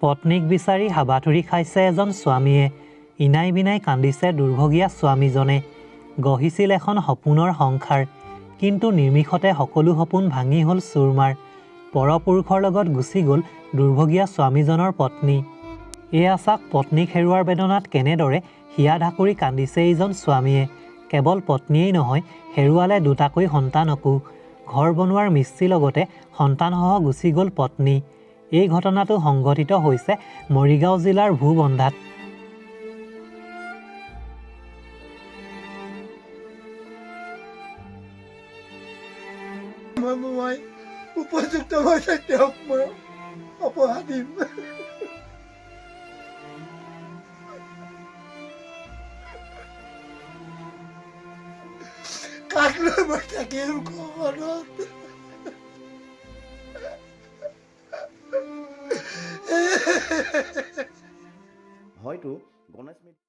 পত্নীক বিচাৰি হাবাথুৰি খাইছে এজন স্বামীয়ে। ইনাই বিনাই কান্দিছে দুৰ্ভগীয়া স্বামীজনে। গঢ়িছিল এখন সপোনৰ সংসাৰ, কিন্তু নিমিষতে সকলো সপোন ভাঙি হ'ল চুৰমাৰ। পৰপুৰুষৰ লগত গুচি গ'ল দুৰ্ভগীয়া স্বামীজনৰ পত্নী। এয়া চাওক, পত্নীক হেৰুৱাৰ বেদনাত কেনেদৰে হিয়া ঢাকুৰি কান্দিছে এইজন স্বামীয়ে। কেৱল পত্নীয়েই নহয়, হেৰুৱালে দুটাকৈ সন্তানকো। ঘৰ বনোৱাৰ মিস্ত্ৰীৰ লগতে সন্তানসহ গুচি গ'ল পত্নী। এই ঘটনাটো সংঘটিত হৈছে মৰিগাঁও জিলাৰ ভূবন্ধাত। মই উপযুক্ত হৈছে, তেওঁক মই অপহা দিম। কাক লৈ মই থাকিম ঘৰখনত? হয়তো গণেশ